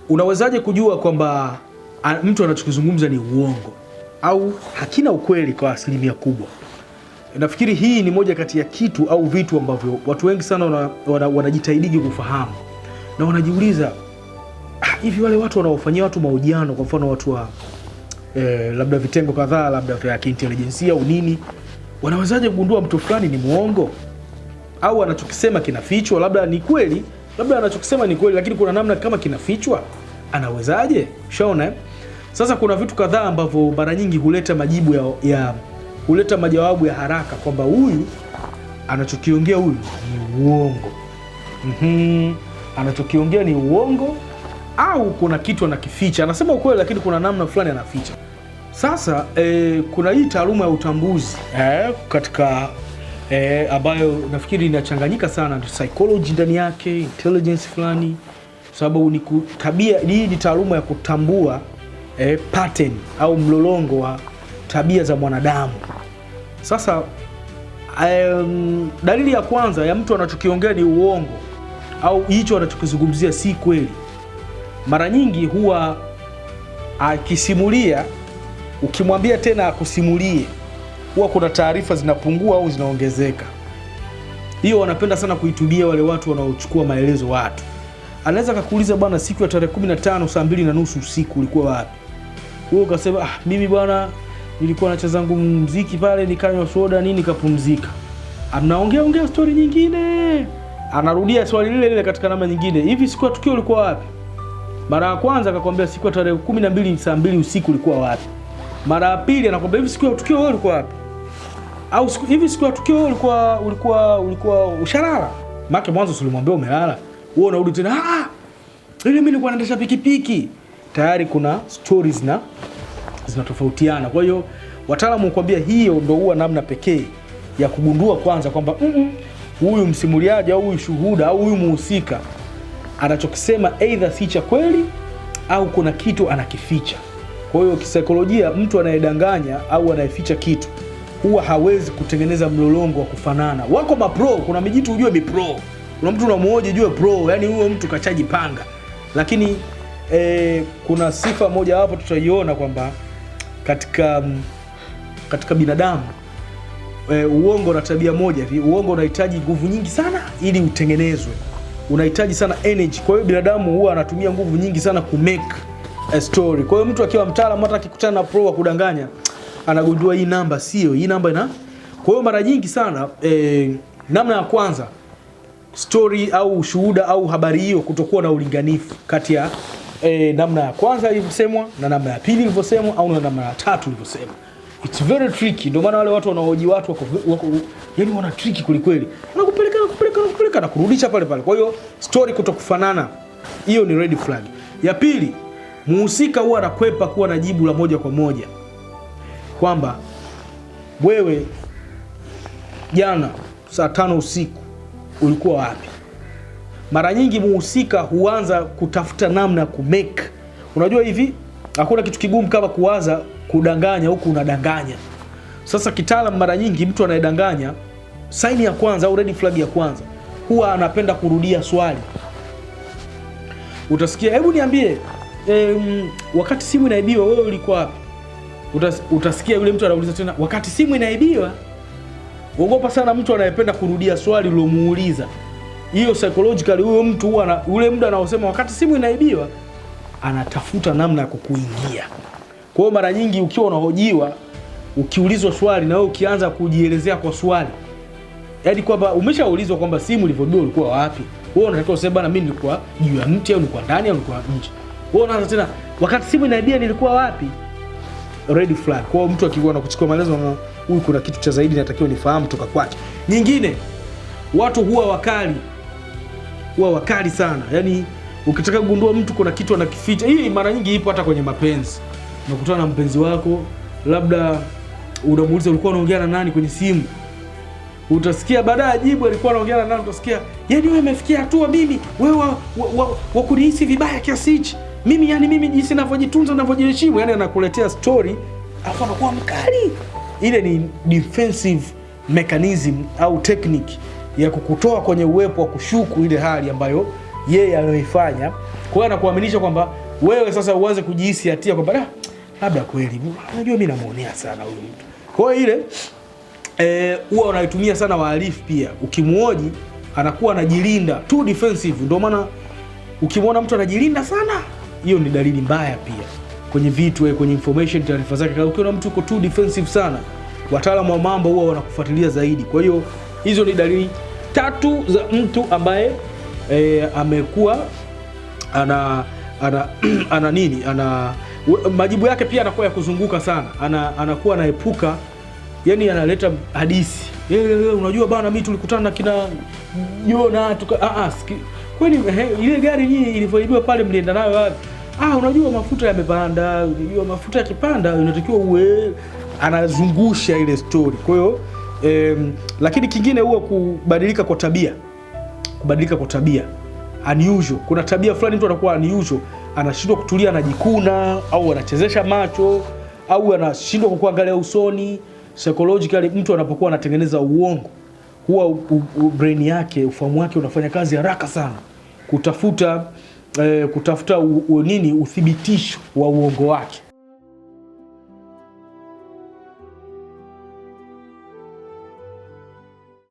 Unawezaje kujua kwamba mtu anachokizungumza ni uongo au hakina ukweli kwa asilimia kubwa? Nafikiri hii ni moja kati ya kitu au vitu ambavyo watu wengi sana wanajitahidigi kufahamu na wanajiuliza, hivi wale watu wanaofanyia watu mahojiano, kwa mfano watu wa labda vitengo kadhaa labda vya kiintelijensia au nini, wanawezaje kugundua mtu fulani ni muongo au anachokisema kinafichwa? Labda ni kweli, labda anachokisema ni kweli, lakini kuna namna kama kinafichwa, anawezaje? Ushaona eh? Sasa kuna vitu kadhaa ambavyo mara nyingi huleta majibu ya huleta majawabu ya haraka kwamba huyu anachokiongea huyu ni uongo. Anachokiongea ni uongo au kuna kitu anakificha. Anasema ukweli lakini kuna namna fulani anaficha. Sasa kuna hii taaluma ya utambuzi katika ambayo nafikiri inachanganyika sana psychology ndani yake, intelligence fulani, sababu ni tabia hii ni taaluma ya kutambua pattern au mlolongo wa tabia za mwanadamu. Sasa dalili ya kwanza ya mtu anachokiongea ni uongo au hicho anachokizungumzia si kweli, mara nyingi huwa akisimulia, ukimwambia tena akusimulie, huwa kuna taarifa zinapungua au zinaongezeka. Hiyo wanapenda sana kuitumia wale watu wanaochukua maelezo watu. Anaweza akakuuliza, bwana, siku ya tarehe 15 saa 2:30 usiku ulikuwa wapi? Wewe ukasema, mimi bwana nilikuwa nacheza zangu muziki pale, nikanywa soda nini, nikapumzika. Anaongea ongea story nyingine, anarudia swali lile lile katika namna nyingine. Hivi siku ya tukio ulikuwa wapi? Mara ya kwanza akakwambia siku ya tarehe 12 saa 2 usiku ulikuwa wapi? Mara ya pili anakwambia hivi siku ya tukio wewe ulikuwa wapi? Au hivi siku ya tukio wewe ulikuwa ushalala? Maana mwanzo ulimwambia umelala. Wewe unarudi tena, ile mimi nilikuwa naendesha pikipiki. Tayari kuna stories na zinatofautiana. Kwa hiyo wataalamu hukwambia hiyo ndio huwa namna pekee ya kugundua kwanza kwamba huyu msimuliaji au huyu shuhuda au huyu muhusika anachokisema either si cha kweli au kuna kitu anakificha. Kwa hiyo kisaikolojia, mtu anayedanganya au anayeficha kitu huwa hawezi kutengeneza mlolongo wa kufanana. Wako mapro, kuna mijitu ujue mipro, kuna mtu unamuoje ujue pro, yani huyo mtu kachajipanga. Lakini kuna sifa moja hapo tutaiona kwamba katika binadamu uongo na tabia moja hivi, uongo unahitaji nguvu nyingi sana ili utengenezwe, unahitaji sana energy. Kwa hiyo binadamu huwa anatumia nguvu nyingi sana ku make a story. Kwa hiyo mtu akiwa mtaalamu, hata akikutana na pro wa kudanganya, anagundua hii namba sio hii namba ina. Kwa hiyo mara nyingi sana namna ya kwanza story au ushuhuda au habari hiyo kutokuwa na ulinganifu kati ya namna ya kwanza ilivyosemwa na namna ya pili ilivyosemwa au na namna ya tatu ilivyosemwa. It's very tricky. Ndio maana wale watu wanaohoji watu wako yani wana tricky kweli kweli. Wanakupeleka nakupeleka nakupeleka na kurudisha pale pale. Kwa hiyo story kutokufanana, hiyo ni red flag. Ya pili, muhusika huwa anakwepa kuwa na jibu la moja kwa moja kwamba wewe jana saa 5 usiku ulikuwa wapi? Mara nyingi muhusika huanza kutafuta namna ya kumake. Unajua hivi, hakuna kitu kigumu kama kuwaza kudanganya huku unadanganya. Sasa kitaalamu, mara nyingi mtu anayedanganya, saini ya kwanza au red flag ya kwanza, huwa anapenda kurudia swali. Utasikia, hebu niambie, wakati simu inaibiwa wewe ulikuwa wapi? Utasikia yule mtu anauliza tena, wakati simu inaibiwa. Ogopa sana mtu anayependa kurudia swali ulomuuliza. Hiyo psychologically huyo mtu huwa ule muda anaosema wakati simu inaibiwa, anatafuta namna ya kukuingia. Kwa hiyo mara nyingi ukiwa unahojiwa, ukiulizwa swali na wewe ukianza kujielezea kwa swali, yaani kwamba umeshaulizwa kwamba simu ilivyoibiwa ulikuwa wapi, wewe unatakiwa useme bana, mimi nilikuwa juu ya mti au nilikuwa ndani au nilikuwa nje. Wewe unaanza tena, wakati simu inaibia nilikuwa wapi? Red flag. Kwa hiyo mtu akikuwa na kuchukua maelezo na huyu kuna kitu cha zaidi natakiwa nifahamu kutoka kwake. Nyingine, watu huwa wakali. Huwa wakali sana. Yaani ukitaka kugundua mtu kuna kitu anakificha. Hii mara nyingi ipo hata kwenye mapenzi. Unakutana na mpenzi wako, labda unamuuliza ulikuwa unaongea na nani kwenye simu. Utasikia baadaye ajibu alikuwa anaongea na nani, utasikia, yaani wewe umefikia hatua mimi wewe wa kunihisi vibaya kiasi hichi. Mimi yani mimi jinsi ninavyojitunza ninavyojiheshimu, yani anakuletea story afu anakuwa mkali. Ile ni defensive mechanism au technique ya kukutoa kwenye uwepo wa kushuku ile hali ambayo yeye aliyoifanya. Kwa hiyo anakuaminisha kwamba wewe sasa uanze kujihisi hatia kwamba labda kweli, unajua mimi namuonea sana huyu mtu. Kwa hiyo ile huwa wanaitumia sana wahalifu pia. Ukimuoji anakuwa anajilinda, too defensive. Ndio maana ukimwona mtu anajilinda sana, hiyo ni dalili mbaya pia kwenye vitu, kwenye information, taarifa zake. Ukiona mtu uko too defensive sana, wataalamu wa mambo huwa wanakufuatilia zaidi. Kwa hiyo hizo ni dalili tatu za mtu ambaye amekuwa ana nini, ana majibu yake pia anakuwa ya kuzunguka sana, anakuwa anaepuka, yani analeta hadithi, unajua bana, mimi tulikutana na kina Jona tuka kweli ile gari nyinyi ilivyoibiwa pale mlienda nayo wapi? Unajua mafuta yamepanda, unajua mafuta yakipanda inatakiwa uwe, anazungusha ile story. Kwa hiyo lakini kingine huwa kubadilika kwa tabia, kubadilika kwa tabia unusual. Kuna tabia fulani mtu anakuwa unusual, anashindwa kutulia, anajikuna au anachezesha macho au anashindwa kukuangalia usoni. Psychologically, mtu anapokuwa anatengeneza uongo huwa brain yake, ufahamu wake unafanya kazi haraka sana kutafuta nini, uthibitisho wa uongo wake.